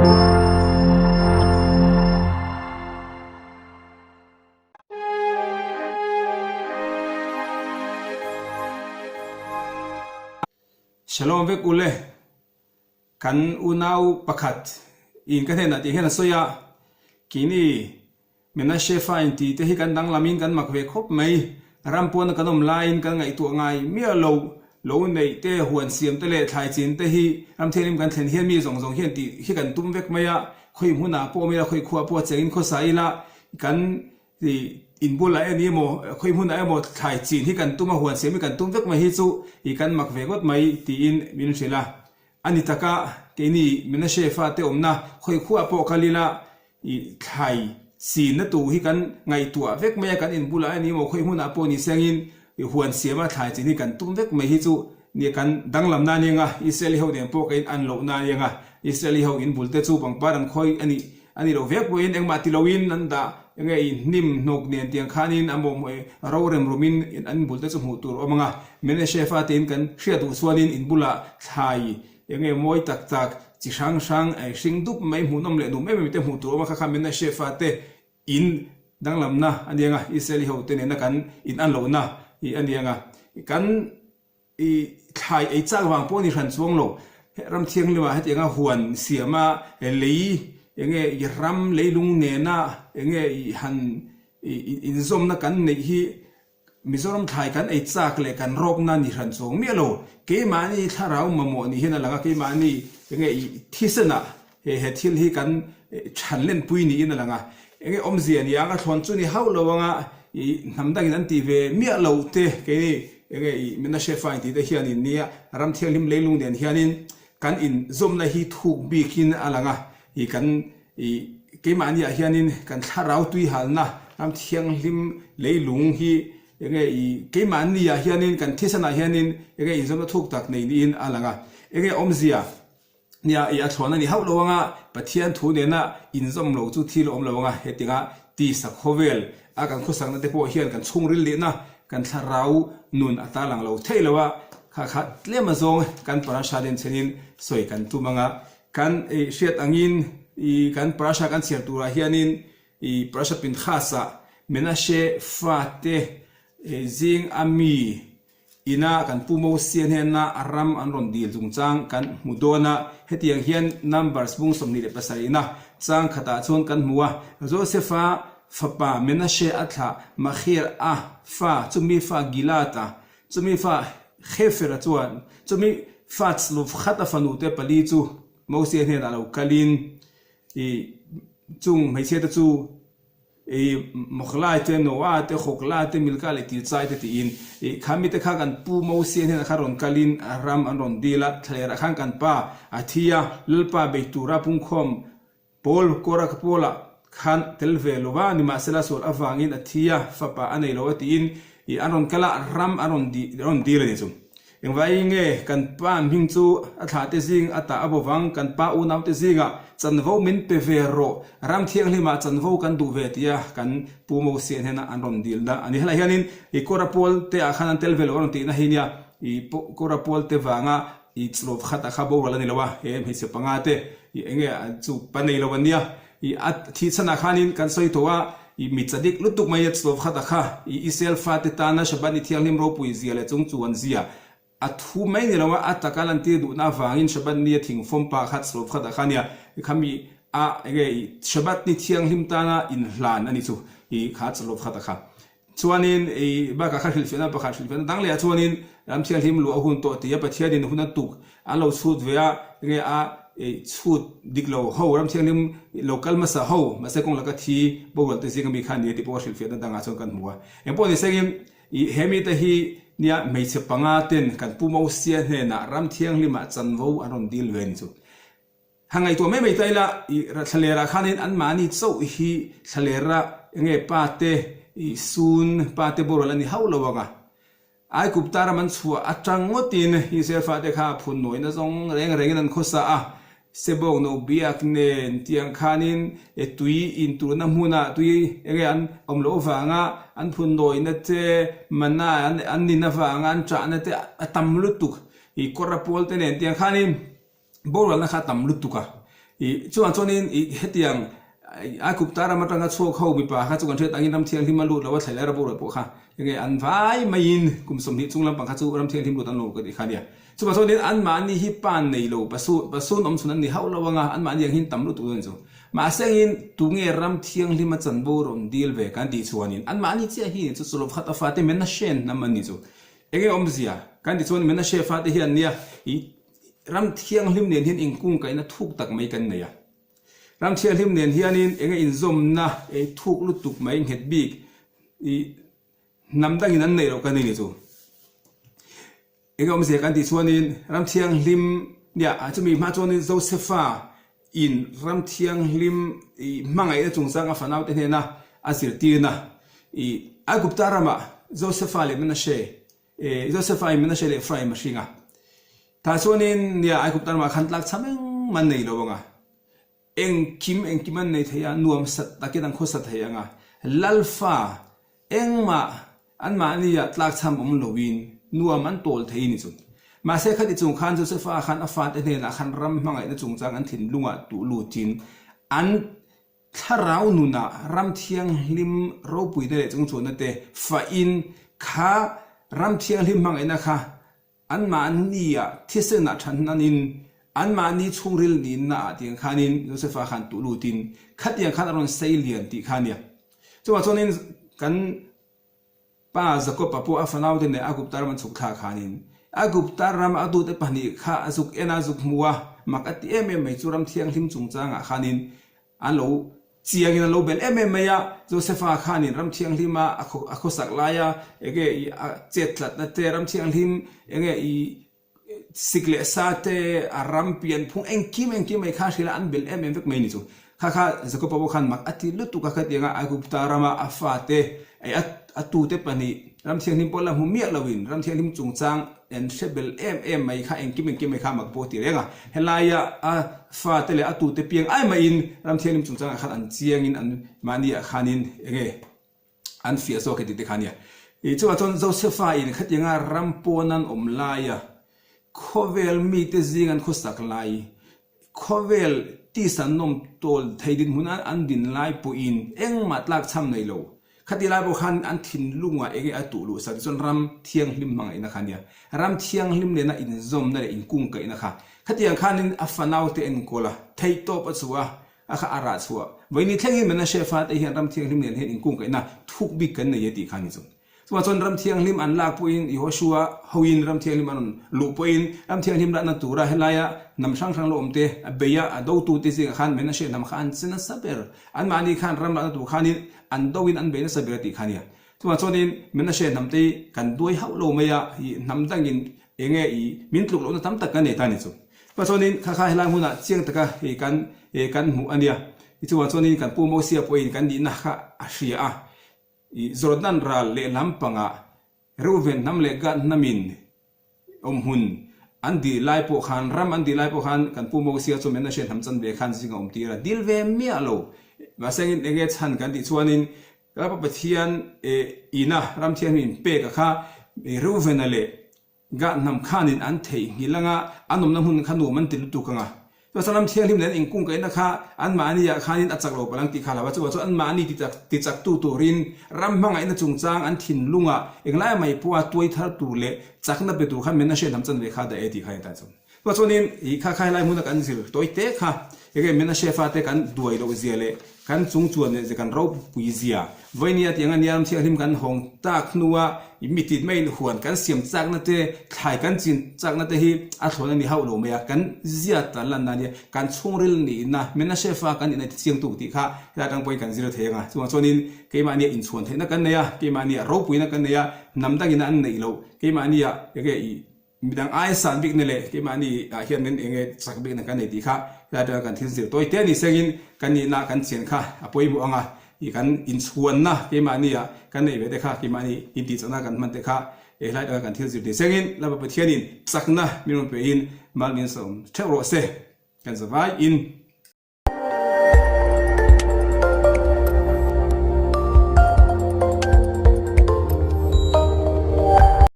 Shalom vek ule, kan unau pakhat in ka hnenah tih hian a sawi a, keini Menashe fa inti te hi kan danglamin kan mak ve khawp mai. Ram pawna kan awm laiin kan ngaihtuah ngai miah lo, lo neih te, huan siam te leh thlai chin te hi ram thianghlim kan thlen hian mi zawng zawng hian tih hi kan tum vek mai a, khawi hmunah pawh awm ila, khawi khuah pawh chengin khawsa ila kan inbulah en emaw, khawi hmunah emaw thlai chin hi kan tum a, huan siam hi kan tum vek mai hi chu i kan mak ve ngawt mai tiin min hrilh a. A ni taka keini Menashe fate awmna khawi khuah pawh kal ila I thlai sinna tur hi kan ngaihtuah vek mai a, kan in bulah a ni maw khawi hmunah pawh ni sengin i huan siama thlai chin hi kan tum vek mai hi chu nia kan danglamna a ni ang a, Israeli ho nen pawh ka in an lohna a ni ang a, Israeli ho in bul te chu pangpar an khawi a nih a ni loh vek pawhin engmah ti loin an dah enge i hnim hnawk nen tiang khanin a mawh ro rem rumin an in bul te chu hmuh tur a awm ang a, Menashe fatein kan hriat duh chuanin in bulah thlai Eng nge mawi tak tak, chi hrang hrang, hring dup mai hmuhnawm leh nuam em em te hmuh tur awm a, kha kha Menashe fate in danglamna a ni ang a, Israeli ho te nena kan in an lohna i a ni ang a, kan i thlai ei chak vang pawh a ni hran chuang lo, ram thianghlimah hetianga huan siama lei eng nge i ram leilung nena eng nge i han i inzawmna kan neih hi Mizoram thlai kan ei chak leh kan rawkna ni hran chuang miah lo. Keimahni thlarau mamawh ni hian a lang a, keimahni enge i thisenah he he thil hi kan chhan lenpui niin a lang a. Enge awmzia ni ang a thlawn chu ni hauh lo anga i hnam dangin an tih ve miah lo te keini enge i Menashe fa intih te hianin nia ram thianghlim leilung nen hianin kan inzawmna hi thuk bikin a lang a, i kan I keimahni ah hianin kan thlarau tuihalna ram thianghlim leilung hi enge i keimahni ah hianin kan thisan ah hianin enge inzawmna thuk tak nei niin a lang a. Enge awmzia nia i a thlawn a ni hauh lo anga Pathian thu nena inzawm lo chu thil a awm lo anga hetinga tisa khawvel a kan khawsakna te pawh hian kan chhungril lehna kan thlarau nun a tarlang lo theih lo a, kha kha tlem azawng kan parasha den chenin sawi kan tum anga Kan hriat angin i kan parasha kan chhiar turah hianin i parasha Pinchas-ah Menashe fate zing a mi ina kan Pu Mosia hnena a ram an rawn dil chungchang kan hmu dawn a. Hetiang hian Numbers bung 27 ina chang khatah chuan kan hmu a, Josefa fapa Menashe a thlah Makhir-a fa, chumi fa Gilad-a, Chumi fa Hefera chuan chumi fa Tslufkhat-a fanute pali chu Mosia hnenah lo kalin i chung hmeichhiate chu i Mokhlai te, Noah te, Hokla te, Milka leh Tirchai te tiin i kha mite kha kan pu Mosia hnenah khan rawn kalin ram an rawn dil a, thlalerah khan kan pa a thi a, Lalpa bei tura pungkhawm Paul Kora ka Paula khan tel ve lo va, nimahsela sual avangin a thi a, fapa a nei lo a tiin i an rawn kal a, ram a rawn di rawn dil a ni chu. Engvaiin nge kan pa hming chu a thlah te zing a tah a bo vang, kan pa unau te zingah chanvo min pe ve rawh, ram thianghlimah chanvo kan duh ve tia kan Pu Mosia hnena an rawn dil dah a ni. Helaiah hianin i Kora Paul te ah khan an tel ve lo a rawn tihna hi nia, i Kora Paul te vanga I tlawp khat a kha boral a ni lo a, he hmeichhe panga te i enge chu pa nei lo an nia. I a thih chhanah khanin kan sawi tawh a, i mi chadik lutuk mai a tlawp khat a kha i Israel fate tana Shabbat ni thianghlim ropui zia leh chung chu an zia a thu mai ni lo a, a taka lantir duhna avangin Shabbat ni a thingfawm pa kha tlawp khat a kha nia. I kha mi a enge i Shabbat ni thianghlim tana inhlan a ni chu i kha tlawp khat a kha. Chuanin i bakah kha hrilhfiahna pakhat hrilhfiahna dang lehah chuanin ram thianghlim luh a hun tawh tia Pathianin hun a tuk an lo chhut ve a, enge a chhut dik lo ho ram thianghlim lo kal hmasa ho mahse kawng laka thi boral te zinga mi kha a ni tih pawh a hrilhfiahna dangah chuan kan hmu a. Engpawh ni sengin i he mite hi nia hmeichhe panga ten kan Pu Mosia hnenah ram thianghlimah chanvo an rawn dil ve a ni chu. Ha ngaihtuah mai mai ta ila, i thlalerah khanin anmahni chauh hi thlalera enge pa te i sun pa te boral a ni hauh lo ang a. Aigupta ram an chhuah atang ngawtin Israel fate kha phun nawina zawng reng rengin an khawsa a, Sebawk no biak nen tiang khanin e tui inturna hmunah tui enge an awm loh avanga an phun nawina te mana an nin avanga an chahna te a tam lutuk i kawra pawl te nen tiang khanin Boralna kha tam lutuk a. I chuvang chuanin i hetiang Aigupta ram atanga chhuak ho mipa kha chu kan hriat angin ram thianghlim a lut lo a, thlai laira boruak pawh kha enge an vai maiin kum 20 chung lampang kha chu ram thianghlim lut an lo ka tih kha nia. Chuvang chuanin anmahni hi pa nei lo, pasun awm chhun an ni hauh lo anga anmahni ang hian tam lutuk dawn chu. Mahse angin tunge ram thianghlim a chanvo rawn dil ve kan tih chuanin anmahni chiah hi chu chu lawkhat a fate Menashe hnam an ni chu. Enge awmzia kan tih chuan Menashe fate hian nia i Ram thianghlim nen hian inkungkaihna thuk tak mai kan nei a. Ram thianghlim nen hianin enge inzawmna ei thuk lutuk mai nghet bik i hnam dangin an neih loh kan nei ni chu. Enge awmzia kan tih chuanin ram thianghlim nia chumi hma chuanin Josefa in ram thianghlim i hmangaihna chungchang a fanaute hnena a zirtirna i Aigupta ramah Josefa leh Menashe Josefa in Menashe leh Ephraim a hring a. Tah chuanin nia Aigupta ramah khan tlak chham engmah an nei lo ang a. Engkim engkim an nei thei a, nuam sat takin an khawsa thei ang a. Lalfa engmah anmahnia tlak chham awm loin nuam an tawl thei ni chu. Mahse khati chung khan Josefa khan a fate hnenah khan ram hmangaihna chungchang an thinlungah tuh lutin an Thlarau nunah ram thianghlim ropuina leh chungchuanna te fahin kha ram thianghlim hmangaihna kha anmahnia thisenah thanhnanin anmahni chhungril ninna ah tiang khanin Josefa khan tuh lutin khatiang khan a rawn sei lian tih kha a nia. Chuvang chuanin kan Pa Jakob-a pawh a fanaute nen Aigupta ram an chhuk thlak khanin Aigupta ram a dute pahnih kha a zuk en a, zuk hmu a, mak a ti em em mai chu ram thianghlim chungchangah khanin an lo chiangin an lo bel em em mai a. Josefa khanin ram thianghlima a khawsak laia enge i a chet tlatna te, ram thianghlim enge i Sik leh sa te, a ram pian phung engkim engkim mai kha hrilh a an bel em em vek mai ni chu. Kha kha Jakob-a pawh khan mak a ti lutuk a khatianga Aigupta rama a fate eh a tute pahnih ram thianghlim pawh la hmu miah loin ram thianghlim chungchang an hre bel em em mai kha engkim engkim mai kha mak pawh a ti reng a. Helaia a fate leh a tute piang ai maiin ram thianghlim chungchangah khan an chiangin an mahniah khanin enge an fiah zawk e tih te kha a nia. Ih chuvah chuan Josefa in khatianga ram pawn an awm laia khawvel mite zing an khawsak lai, khawvel tisa nawm tawl thei dinhmun a an din lai pawhin engmah tlak chham nei lo. Khati lai pawh khan an thinlungah enge a tuh luh sak tichuan ram thianghlim hmangaihna kha a nia. Ram thianghlim nena inzawmna leh inkungkaihna kha. Khatiang khanin a fanaute enkawl a, theihtawp a chhuah a, A kha a rah chhuah. Vawiin thlengin Menashe fate hian ram thianghlim nen hian inkungkaihna thuk bik kan nei e tih kha a ni chu. Chuvang chuan ram thianghlim an lak pawhin Yehoshua hoin ram thianghlim an rawn luh pawhin ram thianghlim lakna tura helaia hnam hrang hrang lo awmte a beia a dotute zingah khan Menashe hnam kha an che nasa ber. Anmahni khan ram lakna tur khanin an doin an bei nasa ber a tih kha a nia. Chuvang chuanin Menashe hnamte hi kan duai hauh lo mai a, ih hnam dangin Enge i min tluk lohna tam tak kan nei ta ni chu. Chuvang chuanin kha kha helai hmunah chiang taka hei kan eh kan hmuh a nia. Chuvang chuanin kan Pu Mosia pawhin kan nihna kha a hria a. I Jordan ral lehlam pangah Reuven hnam leh Gad hnamin awmhmun an dil lai pawh khan ram an dil lai pawh khan kan Pu Mosia chu Menashe hnam chanve khan zing a awm tir a. Dil ve miah lo. Mahse engin enge chhan kan tih chuanin Lalpa Pathian eh ina ram thianghlim in pek a kha Reuvena leh Gad hnam khanin an theihnghilh anga an awmna hmun kha nuam an ti lutuk anga. Chuvang ram thianghlim leh an inkungkaihna kha anmahni ah khanin a chak lo palh ang tih kha lo a, chuvang chuan anmahni ti chak tu turin ram hmangaihna chungchang an thinlungah englai mai pawha tuai thar tur leh chakna pe tur khan Menashe hnam chanve kha dah e tih kha a ni ta chuan. Chuvang chuanin i kha kha helai hmuna kan zir tawi te kha enge Menashe fate kan duai loh zia leh kan chung chuan leh zia kan ropui zia vawinia tiang a nia ram thianghlim kan hawng tak hnua i mitit maiin huan kan siam chakna te thlai kan chin chakna te hi a thlawn a ni hauh lo mai a kan zia tan lanna ania kan chhungril nihna Menashe fa kan nihna tichiang tuk tih kha helai atang pawhin kan zir thei anga chuvang chuanin keimahnia inchhuan theihna kan nei a keimahnia ropuina kan nei a hnam dangin an neih loh keimahnia enge i Midang aia san bikna leh keimahni ah hian min enge chak bikna kan nei tih kha helai atanga kan thil zir tawi te ni sengin kan nihna kan chian kha a pawimawh ang a, ih kan inchhuanna keimahni ah kan neih ve te kha keimahni intihchakna kan hman te kha helai atanga kan thil zir ni sengin Lalpa Pathianin chakna min rawn pe in mal min sawm theuh rawh se kan zavai in.